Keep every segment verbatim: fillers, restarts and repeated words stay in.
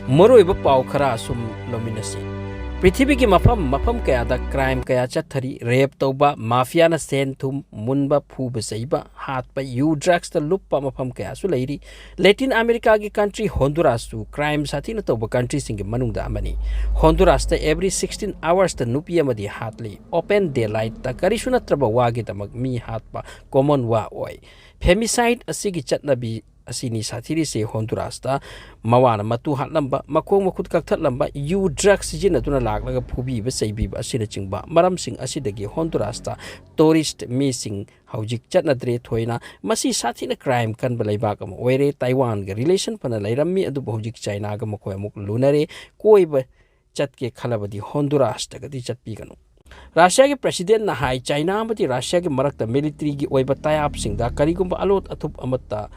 ꯃꯔꯨꯑꯣꯏꯕ ꯄꯥꯎ ꯈꯔ ꯑꯁꯨꯝ ꯂꯧꯃꯤꯟꯅꯁꯤ꯫ ꯄ꯭ꯔꯤꯊꯤꯕꯤꯒꯤ ꯃꯐꯝ ꯃꯐꯝ ꯀꯌꯥꯗ ꯀ꯭ꯔꯥꯏꯝ ꯀꯌꯥ ꯆꯠꯊꯔꯤ꯫ ꯔꯦꯞ ꯇꯧꯕ, ꯃꯥꯐꯤꯌꯥꯅ ꯁꯦꯟ ꯊꯨꯝ ꯃꯨꯟꯕ, ꯐꯨꯕ ꯆꯩꯕ, ꯍꯥꯠꯄ, ꯌꯨ ꯗ꯭ꯔꯒꯁꯇ ꯂꯨꯞꯄ ꯃꯐꯝ ꯀꯌꯥꯁꯨ ꯂꯩꯔꯤ꯫ ꯂꯦꯇꯤꯟ ꯑꯃꯦꯔꯤꯀꯥꯒꯤ ꯀꯟꯇ꯭ꯔꯤ ꯍꯣꯟꯗꯨꯔꯥꯁꯁꯨ ꯀ꯭ꯔꯥꯏꯝ ꯁꯥꯊꯤꯅ ꯇꯧꯕ ꯀꯟꯇ꯭ꯔꯤꯁꯤꯡꯒꯤ ꯃꯅꯨꯡꯗ ꯑꯃꯅꯤ꯫ ꯍꯣꯟꯗꯨꯔꯥꯁꯇ every sixteen hoursꯇ ꯅꯨꯄꯤ ꯑꯃꯗꯤ ꯍꯥꯠꯂꯤ꯫ ꯑꯣꯄꯦꯟ ꯗꯦ ꯂꯥꯏꯠꯇ ꯀꯔꯤꯁꯨ ꯅꯠꯇ꯭ꯔꯕ ꯋꯥꯒꯤꯗꯃꯛ ꯃꯤ ꯍꯥꯠꯄ ꯀꯣꯃꯟ ꯋꯥ ꯑꯣꯏ꯫ ꯐꯦꯃꯤꯁꯥꯏꯠ ꯑꯁꯤꯒꯤ ꯆꯠꯅꯕꯤ ꯑꯁꯤꯅꯤ ꯁꯥꯊꯤꯔꯤꯁꯦ꯫ ꯍꯣꯟꯗꯨꯔꯥꯁꯇ ꯃꯋꯥꯅ ꯃꯇꯨ ꯍꯥꯠꯂꯝꯕ, ꯃꯈꯣꯡ ꯃꯈꯨꯠ ꯀꯛꯊꯠꯂꯝꯕ, ꯌꯨ ꯗ꯭ꯔꯒ ꯁꯤꯖꯤꯟꯅꯗꯨꯅ ꯂꯥꯛꯂꯒ ꯐꯨꯕꯤꯕ ꯆꯩꯕꯤꯕ ꯑꯁꯤꯅꯆꯤꯡꯕ ꯃꯔꯝꯁꯤꯡ ꯑꯁꯤꯗꯒꯤ ꯍꯣꯟꯗꯨꯔꯥꯁꯇ ꯇꯨꯔꯤꯁ꯭ꯠ ꯃꯤꯁꯤꯡ ꯍꯧꯖꯤꯛ ꯆꯠꯅꯗ꯭ꯔꯦ ꯊꯣꯏꯅ꯫ ꯃꯁꯤ ꯁꯥꯊꯤꯅ ꯀ꯭ꯔꯥꯏꯝ ꯀꯟꯕ ꯂꯩꯕꯥꯛ ꯑꯃ ꯑꯣꯏꯔꯦ꯫ ꯇꯥꯏꯋꯥꯟꯒ ꯔꯤꯂꯦꯁꯟ ꯐꯅ ꯂꯩꯔꯝꯃꯤ, ꯑꯗꯨꯕꯨ ꯍꯧꯖꯤꯛ ꯆꯥꯏꯅꯥꯒ ꯃꯈꯣꯏ ꯑꯃꯨꯛ ꯂꯨꯅꯔꯦ꯫ ꯀꯣꯏꯕ ꯆꯠꯀꯦ ꯈꯜꯂꯕꯗꯤ ꯍꯣꯟꯗꯨꯔꯥꯁꯇꯒꯗꯤ ꯆꯠꯄꯤꯒꯅꯨ꯫ ꯔꯁꯤꯌꯥꯒꯤ ꯄ꯭ꯔꯦꯁꯤꯗꯦꯟꯠꯅ ꯍꯥꯏ, ꯆꯥꯏꯅꯥ ꯑꯃꯗꯤ ꯔꯁꯤꯌꯥꯒꯤ ꯃꯔꯛꯇ ꯃꯤꯂꯤꯇꯔꯤꯒꯤ ꯑꯣꯏꯕ ꯇꯥꯏꯑꯞꯁꯤꯡꯗ ꯀꯔꯤꯒꯨꯝꯕ ꯑꯂꯣꯠ ꯑꯊꯨꯞ ꯑꯃꯠꯇ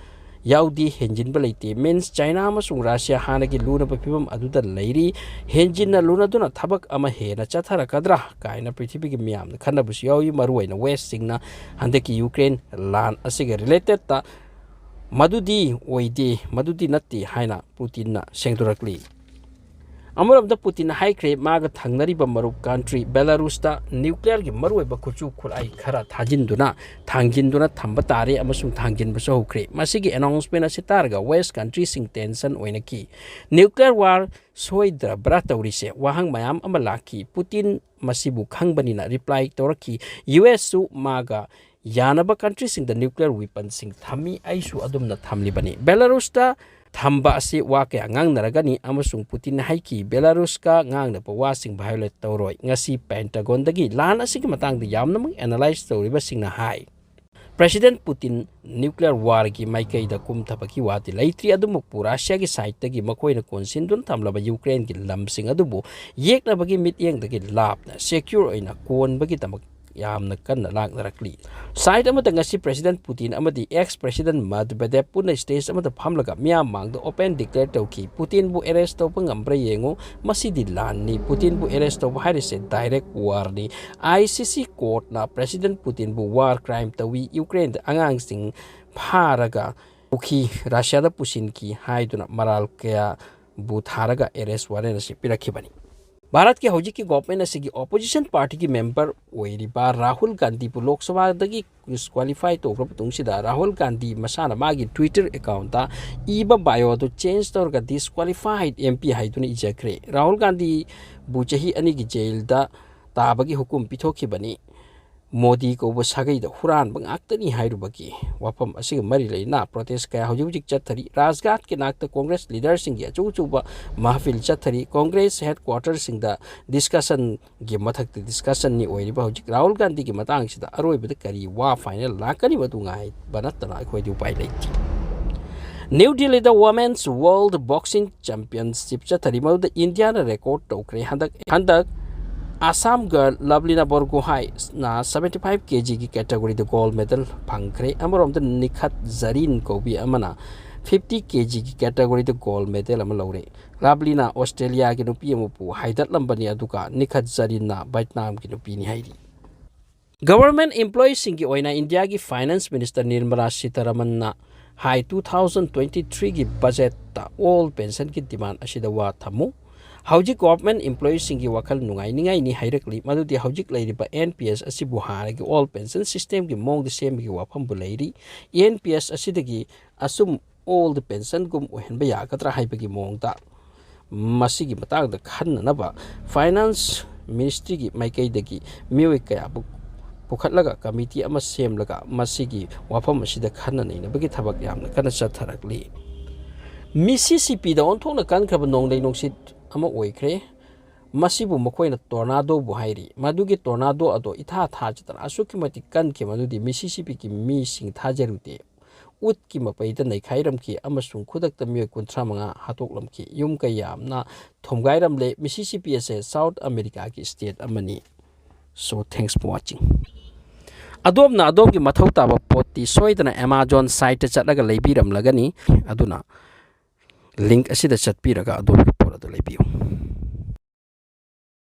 ꯌꯥꯎꯗꯦ꯫ ꯍꯦꯟꯖꯤꯟꯕ ꯂꯩꯇꯦ꯫ ꯃꯤꯟꯁ, ꯆꯥꯏꯅꯥ ꯑꯃꯁꯨꯡ ꯔꯁꯤꯌꯥ ꯍꯥꯟꯅꯒꯤ ꯂꯨꯅꯕ ꯐꯤꯕꯝ ꯑꯗꯨꯗ ꯂꯩꯔꯤ꯫ ꯍꯦꯟꯖꯤꯟꯅ ꯂꯨꯅꯗꯨꯅ ꯊꯕꯛ ꯑꯃ ꯍꯦꯟꯅ ꯆꯠꯊꯔꯛꯀꯗ꯭ꯔꯥ ꯀꯥꯏꯅ ꯄ꯭ꯔꯤꯊꯤꯕꯤꯒꯤ ꯃꯤꯌꯥꯝꯅ ꯈꯟꯅꯕꯁꯨ ꯌꯥꯎꯏ꯫ ꯃꯔꯨꯑꯣꯏꯅ ꯋꯦꯁ꯭ꯠꯁꯤꯡꯅ ꯍꯟꯗꯛꯀꯤ ꯌꯨꯀ꯭ꯔꯦꯟ ꯂꯥꯟ ꯑꯁꯤꯒ ꯔꯤꯂꯦꯇꯦꯗꯇ ꯃꯗꯨꯗꯤ ꯑꯣꯏꯗꯦ, ꯃꯗꯨꯗꯤ ꯅꯠꯇꯦ ꯍꯥꯏꯅ ꯄꯨꯇꯤꯟꯅ ꯁꯦꯡꯗꯣꯔꯛꯂꯤ꯫ ꯑꯃꯔꯣꯝꯗ ꯄꯨꯇꯤꯟꯅ ꯍꯥꯏꯈ꯭ꯔꯦ, ꯃꯥꯒ ꯊꯪꯅꯔꯤꯕ ꯃꯔꯨꯞ ꯀꯟꯇ꯭ꯔꯤ ꯕꯦꯂꯥꯔꯨꯁꯇ ꯅ꯭ꯌꯨꯀ꯭ꯂꯤꯌꯔꯒꯤ ꯃꯔꯨꯑꯣꯏꯕ ꯈꯨꯠꯁꯨ ꯈꯨꯠꯂꯥꯏ ꯈꯔ ꯊꯥꯖꯤꯟꯗꯨꯅ, ꯊꯥꯡꯖꯤꯟꯗꯨꯅ ꯊꯝꯕ ꯇꯥꯔꯦ ꯑꯃꯁꯨꯡ ꯊꯥꯡꯖꯤꯟꯕꯁꯨ ꯍꯧꯈ꯭ꯔꯦ꯫ ꯃꯁꯤꯒꯤ ꯑꯦꯅꯥꯎꯟꯁꯃꯦꯟ ꯑꯁꯤ ꯇꯥꯔꯒ ꯋꯦꯁ꯭ꯠ ꯀꯟꯇ꯭ꯔꯤꯁꯤꯡ ꯇꯦꯟꯁꯟ ꯑꯣꯏꯅꯈꯤ꯫ ꯅ꯭ꯌꯨꯀ꯭ꯂꯤꯌꯔ ꯋꯥꯔ ꯁꯣꯏꯗ꯭ꯔꯕ꯭ꯔꯥ ꯇꯧꯔꯤꯁꯦ? ꯋꯥꯍꯪ ꯃꯌꯥꯝ ꯑꯃ ꯂꯥꯛꯈꯤ꯫ ꯄꯨꯇꯤꯟ ꯃꯁꯤꯕꯨ ꯈꯪꯕꯅꯤꯅ ꯔꯤꯄ꯭ꯂꯥꯏ ꯇꯧꯔꯛꯈꯤ, "ꯌꯨ ꯑꯦꯁꯁꯨ ꯃꯥꯒ ꯌꯥꯅꯕ ꯀꯟꯇ꯭ꯔꯤꯁꯤꯡꯗ ꯅ꯭ꯌꯨꯀ꯭ꯂꯤꯌꯔ ꯋꯤꯄꯟꯁꯤꯡ ꯊꯝꯃꯤ, ꯑꯩꯁꯨ ꯑꯗꯨꯝꯅ ꯊꯝꯂꯤꯕꯅꯤ꯫" ꯕꯦꯂꯥꯔꯨꯁꯇ ꯊꯝꯕ ꯑꯁꯤ ꯋꯥ ꯀꯌꯥ ꯉꯥꯡꯅꯔꯒꯅꯤ ꯑꯃꯁꯨꯡ ꯄꯨꯇꯤꯟꯅ ꯍꯥꯏꯈꯤ, ꯕꯦꯂꯥꯔꯨꯁꯀ ꯉꯥꯡꯅꯕ ꯋꯥꯁꯤꯡ ꯚꯥꯏꯑꯣꯂꯦꯠ ꯇꯧꯔꯣꯏ꯫ ꯉꯁꯤ ꯄꯦꯟꯇꯥꯒꯣꯟꯗꯒꯤ ꯂꯥꯟ ꯑꯁꯤꯒꯤ ꯃꯇꯥꯡꯗ ꯌꯥꯝꯅꯃꯛ ꯑꯦꯅꯥꯂꯥꯏꯖ ꯇꯧꯔꯤꯕꯁꯤꯡꯅ ꯍꯥꯏ, ꯄ꯭ꯔꯦꯁꯤꯗꯦꯟꯠ ꯄꯨꯇꯤꯟ ꯅ꯭ꯌꯨꯀ꯭ꯂꯤꯌꯔ ꯋꯥꯔꯒꯤ ꯃꯥꯏꯀꯩꯗ ꯀꯨꯝꯊꯕꯒꯤ ꯋꯥꯗꯤ ꯂꯩꯇ꯭ꯔꯤ, ꯑꯗꯨꯃꯛꯄꯨ ꯔꯁꯤꯌꯥꯒꯤ ꯁꯥꯏꯠꯇꯒꯤ ꯃꯈꯣꯏꯅ ꯀꯣꯟꯁꯤꯟꯗꯨꯅ ꯊꯝꯂꯕ ꯌꯨꯀ꯭ꯔꯦꯟꯒꯤ ꯂꯝꯁꯤꯡ ꯑꯗꯨꯕꯨ ꯌꯦꯛꯅꯕꯒꯤ ꯃꯤꯠꯌꯦꯡꯗꯒꯤ ꯂꯥꯞꯅ ꯁꯦꯀ꯭ꯌꯨꯔ ꯑꯣꯏꯅ ꯀꯣꯟꯕꯒꯤꯗꯃꯛ ꯌꯥꯝꯅ ꯀꯟꯅ ꯂꯥꯛꯅꯔꯛꯂꯤ꯫ ꯁꯥꯏꯠ ꯑꯃꯗ ꯉꯁꯤ ꯄ꯭ꯔꯦꯁꯤꯗꯦꯟꯠ ꯄꯨꯇꯤꯟ ꯑꯃꯗꯤ ꯑꯦꯛꯁ ꯄ꯭ꯔꯦꯁꯤꯗꯦꯟꯠ ꯃꯦꯗꯚꯦꯗꯦꯚ ꯄꯨꯟꯅ ꯁ꯭ꯇꯦꯖ ꯑꯃꯗ ꯐꯝꯂꯒ ꯃꯤꯌꯥꯝ ꯃꯥꯡꯗ ꯑꯣꯄꯦꯟ ꯗꯤꯀ꯭ꯂꯦꯌꯔ ꯇꯧꯈꯤ, "ꯄꯨꯇꯤꯟꯕꯨ ꯑꯦꯔꯦꯁ꯭ꯠ ꯇꯧꯕ ꯉꯝꯕ꯭ꯔꯥ ꯌꯦꯡꯉꯨ, ꯃꯁꯤꯗꯤ ꯂꯥꯟꯅꯤ, ꯄꯨꯇꯤꯟꯕꯨ ꯑꯦꯔꯦꯁ꯭ꯠ ꯇꯧꯕ ꯍꯥꯏꯔꯤꯁꯦ ꯗꯥꯏꯔꯦꯛ ꯋꯥꯔꯅꯤ꯫ ꯑꯥꯏ ꯁꯤ ꯁꯤ ꯀꯣꯔꯠꯅ ꯄ꯭ꯔꯦꯁꯤꯗꯦꯟꯠ ꯄꯨꯇꯤꯟꯕꯨ ꯋꯥꯔ ꯀ꯭ꯔꯥꯏꯝ ꯇꯧꯏ, ꯌꯨꯀ꯭ꯔꯦꯟꯗ ꯑꯉꯥꯡꯁꯤꯡ ꯐꯥꯔꯒ ꯄꯨꯈꯤ, ꯔꯁꯤꯌꯥꯗ ꯄꯨꯁꯤꯟꯈꯤ" ꯍꯥꯏꯗꯨꯅ ꯃꯔꯥꯜ ꯀꯌꯥ ꯕꯨ ꯊꯥꯔꯒ ꯑꯦꯔꯦꯁ ꯋꯥꯔꯦꯟ ꯑꯁꯤ ꯄꯤꯔꯛꯈꯤꯕꯅꯤ꯫ ꯚꯥꯔꯠꯀꯤ ꯍꯧꯖꯤꯛꯀꯤ ꯒꯣꯚꯔꯟꯃꯦꯟꯠ ꯑꯁꯤꯒꯤ ꯑꯣꯄꯣꯖꯤꯁꯟ ꯄꯥꯔꯇꯤꯒꯤ ꯃꯦꯝꯕꯔ ꯑꯣꯏꯔꯤꯕ ꯔꯥꯍꯨꯜ ꯒꯥꯟꯙꯤꯕꯨ ꯂꯣꯛ ꯁꯚꯥꯗꯒꯤ ꯗꯤꯁꯀ꯭ꯋꯥꯂꯤꯐꯥꯏ ꯇꯧꯈ꯭ꯔꯕ ꯃꯇꯨꯡꯁꯤꯗ, ꯔꯥꯍꯨꯜ ꯒꯥꯟꯙꯤ ꯃꯁꯥꯅ ꯃꯥꯒꯤ ꯇ꯭ꯋꯤꯇꯔ ꯑꯦꯀꯥꯎꯟꯗ ꯏꯕ ꯕꯥꯏꯑꯣ ꯑꯗꯨ ꯆꯦꯟꯖ ꯇꯧꯔꯒ ꯗꯤꯁꯀ꯭ꯋꯥꯂꯤꯐꯥꯏꯠ ꯑꯦꯝ ꯄꯤ ꯍꯥꯏꯗꯨꯅ ꯏꯖꯈ꯭ꯔꯦ꯫ ꯔꯥꯍꯨꯜ ꯒꯥꯟꯙꯤꯕꯨ ꯆꯍꯤ ꯑꯅꯤꯒꯤ ꯖꯦꯜꯗ ꯇꯥꯕꯒꯤ ꯍꯨꯀꯨꯝ ꯄꯤꯊꯣꯛꯈꯤꯕꯅꯤ꯫ ꯃꯣꯗꯤ ꯀꯧꯕ ꯁꯥꯒꯩꯗ ꯍꯨꯔꯥꯟꯕ ꯉꯥꯛꯇꯅꯤ ꯍꯥꯏꯔꯨꯕꯒꯤ ꯋꯥꯐꯝ ꯑꯁꯤꯒ ꯃꯔꯤ ꯂꯩꯅꯅ ꯄ꯭ꯔꯣꯇꯦꯁ ꯀꯌꯥ ꯍꯧꯖꯤꯛ ꯍꯧꯖꯤꯛ ꯆꯠꯊꯔꯤ꯫ ꯔꯥꯖꯘꯥꯠꯀꯤ ꯅꯥꯛꯇ ꯀꯣꯡꯒ꯭ꯔꯦꯁ ꯂꯤꯗꯔꯁꯤꯡꯒꯤ ꯑꯆꯧ ꯑꯆꯧꯕ ꯃꯍꯐꯤꯜ ꯆꯠꯊꯔꯤ꯫ ꯀꯣꯡꯒ꯭ꯔꯦꯁ ꯍꯦꯗꯀ꯭ꯋꯥꯇꯔꯁꯤꯡꯗ ꯗꯤꯁꯀꯁꯟꯒꯤ ꯃꯊꯛꯇ ꯗꯤꯁꯀꯁꯟꯅꯤ ꯑꯣꯏꯔꯤꯕ ꯍꯧꯖꯤꯛ꯫ ꯔꯥꯍꯨꯜ ꯒꯥꯟꯙꯤꯒꯤ ꯃꯇꯥꯡꯁꯤꯗ ꯑꯔꯣꯏꯕꯗ ꯀꯔꯤ ꯋꯥ ꯐꯥꯏꯅꯦꯜ ꯂꯥꯛꯀꯅꯤ, ꯃꯗꯨ ꯉꯥꯏꯕ ꯅꯠꯇꯅ ꯑꯩꯈꯣꯏꯗꯤ ꯎꯄꯥꯏ ꯂꯩꯇꯦ꯫ ꯅ꯭ꯌꯨ ꯗꯤꯜꯂꯤꯗ Women's World Boxing Championship ꯆꯠꯊꯔꯤ꯫ ꯃꯗꯨꯗ ꯏꯟꯗꯤꯌꯥꯅ ꯔꯦꯀꯣꯔꯗ ꯇꯧꯈ꯭ꯔꯦ꯫ ꯍꯟꯗꯛ, ꯍꯟꯗꯛ ꯑꯁꯥꯝ ꯒꯔꯜ ꯂꯚꯂꯤꯅꯥ ꯕꯣꯔꯒꯣꯍꯥꯏꯅ seventy five kgꯒꯤ categoryꯗ gold medal ꯐꯪꯈ꯭ꯔꯦ꯫ ꯑꯃꯔꯣꯝꯗ ꯅꯤꯈꯠ ꯖꯔꯤꯟ ꯀꯧꯕꯤ ꯑꯃꯅ fifty kgꯒꯤ categoryꯗ gold medal ꯑꯃ ꯂꯧꯔꯦ꯫ ꯂꯚꯂꯤꯅꯥ ꯑꯣꯁꯇ꯭ꯔꯦꯂꯤꯌꯥꯒꯤ ꯅꯨꯄꯤ ꯑꯃꯕꯨ ꯍꯥꯏꯗꯠꯂꯝꯕꯅꯤ, ꯑꯗꯨꯒ ꯅꯤꯈꯠ ꯖꯔꯤꯟꯅ ꯚꯦꯠꯅꯥꯝꯒꯤ ꯅꯨꯄꯤꯅꯤ ꯍꯥꯏꯔꯤ꯫ ꯒꯚꯔꯟꯃꯦꯟꯠ ꯏꯝꯄ꯭ꯂꯣꯌꯤꯁꯤꯡꯒꯤ ꯑꯣꯏꯅ ꯏꯟꯗꯤꯌꯥꯒꯤ ꯐꯥꯏꯅꯥꯟꯁ ꯃꯤꯅꯤꯁꯇꯔ ꯅꯤꯔꯃꯂꯥ ꯁꯤꯇꯥꯔꯥꯃꯟꯅ ꯍꯥꯏ, two thousand twenty threeꯒꯤ ꯕꯖꯦꯠꯇ ꯑꯣꯜ ꯄꯦꯟꯁꯟꯒꯤ ꯗꯤꯃꯥꯟ ꯑꯁꯤꯗ ꯋꯥ ꯊꯝꯃꯨ꯫ ꯍꯧꯖꯤꯛ ꯒꯣꯚꯔꯟꯃꯦꯟꯠ ꯏꯝꯄ꯭ꯂꯣꯌꯤꯁꯤꯡꯒꯤ ꯋꯥꯈꯜ ꯅꯨꯡꯉꯥꯏꯅꯤꯡꯉꯥꯏꯅꯤ ꯍꯥꯏꯔꯛꯂꯤ, ꯃꯗꯨꯗꯤ ꯍꯧꯖꯤꯛ ꯂꯩꯔꯤꯕ ꯑꯦꯟ ꯄꯤ ꯑꯦꯁ ꯑꯁꯤꯕꯨ ꯍꯥꯟꯅꯒꯤ ꯑꯣꯜ ꯄꯦꯟꯁꯟ ꯁꯤꯁꯇꯦꯝꯒꯤ ꯃꯑꯣꯡꯗ ꯁꯦꯝꯕꯒꯤ ꯋꯥꯐꯝꯕꯨ ꯂꯩꯔꯤ꯫ ꯑꯦꯟ ꯄꯤ ꯑꯦꯁ ꯑꯁꯤꯗꯒꯤ ꯑꯁꯨꯝ ꯑꯣꯜ ꯄꯦꯟꯁꯟꯒꯨꯝ ꯑꯣꯏꯍꯟꯕ ꯌꯥꯒꯗ꯭ꯔꯥ ꯍꯥꯏꯕꯒꯤ ꯃꯑꯣꯡꯗ, ꯃꯁꯤꯒꯤ ꯃꯇꯥꯡꯗ ꯈꯟꯅꯅꯕ ꯐꯥꯏꯅꯥꯟꯁ ꯃꯤꯅꯤꯁꯇ꯭ꯔꯤꯒꯤ ꯃꯥꯏꯀꯩꯗꯒꯤ ꯃꯤꯑꯣꯏ ꯀꯌꯥꯕꯨ ꯄꯨꯈꯠꯂꯒ ꯀꯃꯤꯇꯤ ꯑꯃ ꯁꯦꯝꯂꯒ ꯃꯁꯤꯒꯤ ꯋꯥꯐꯝ ꯑꯁꯤꯗ ꯈꯟꯅ ꯅꯩꯅꯕꯒꯤ ꯊꯕꯛ ꯌꯥꯝꯅ ꯀꯟꯅ ꯆꯠꯊꯔꯛꯂꯤ꯫ ꯃꯤꯁꯤꯁꯤꯄꯤꯗ ꯑꯣꯟꯊꯣꯛꯅ ꯀꯟꯈ꯭ꯔꯕ ꯅꯣꯡꯂꯩ ꯅꯨꯡꯁꯤꯠ ꯑꯃ ꯑꯣꯏꯈ꯭ꯔꯦ꯫ ꯃꯁꯤꯕꯨ ꯃꯈꯣꯏꯅ ꯇꯣꯔꯅꯥꯗꯣꯕꯨ ꯍꯥꯏꯔꯤ꯫ ꯃꯗꯨꯒꯤ ꯇꯣꯔꯅꯥꯗꯣ ꯑꯗꯣ ꯏꯊꯥ ꯊꯥꯖꯗꯅ ꯑꯁꯨꯛꯀꯤ ꯃꯇꯤꯛ ꯀꯟꯈꯤ, ꯃꯗꯨꯗꯤ ꯃꯤꯁꯤꯁꯤꯄꯤꯒꯤ ꯃꯤꯁꯤꯡ ꯊꯥꯖꯔꯨꯗꯦ꯫ ꯎꯠꯀꯤ ꯃꯄꯩꯗ ꯅꯩꯈꯥꯏꯔꯝꯈꯤ ꯑꯃꯁꯨꯡ ꯈꯨꯗꯛꯇ ꯃꯤꯑꯣꯏ ꯀꯨꯟꯊ꯭ꯔꯥ ꯃꯉꯥ ꯍꯥꯠꯇꯣꯛꯂꯝꯈꯤ꯫ ꯌꯨꯝ ꯀꯌꯥ ꯑꯃꯅ ꯊꯣꯝꯒꯥꯏꯔꯝꯂꯦ꯫ ꯃꯤꯁꯤꯁꯤꯄꯤ ꯑꯁꯦ ꯁꯥꯎꯠ ꯑꯃꯦꯔꯤꯀꯥꯒꯤ ꯁ꯭ꯇꯦꯠ ꯑꯃꯅꯤ꯫ So, thanks for watching. ꯑꯗꯣꯝꯅ ꯑꯗꯣꯝꯒꯤ ꯃꯊꯧ ꯇꯥꯕ ꯄꯣꯠꯇꯤ ꯁꯣꯏꯗꯅ Amazon siteꯇ ꯆꯠꯂꯒ ꯂꯩꯕꯤꯔꯝꯂꯒꯅꯤ꯫ ꯑꯗꯨꯅ link ꯑꯁꯤꯗ ꯆꯠꯄꯤꯔꯒ ꯑꯗꯣꯝꯒꯤ ꯄꯣꯠ ꯑꯗꯨ ꯂꯩꯕꯤꯌꯨ꯫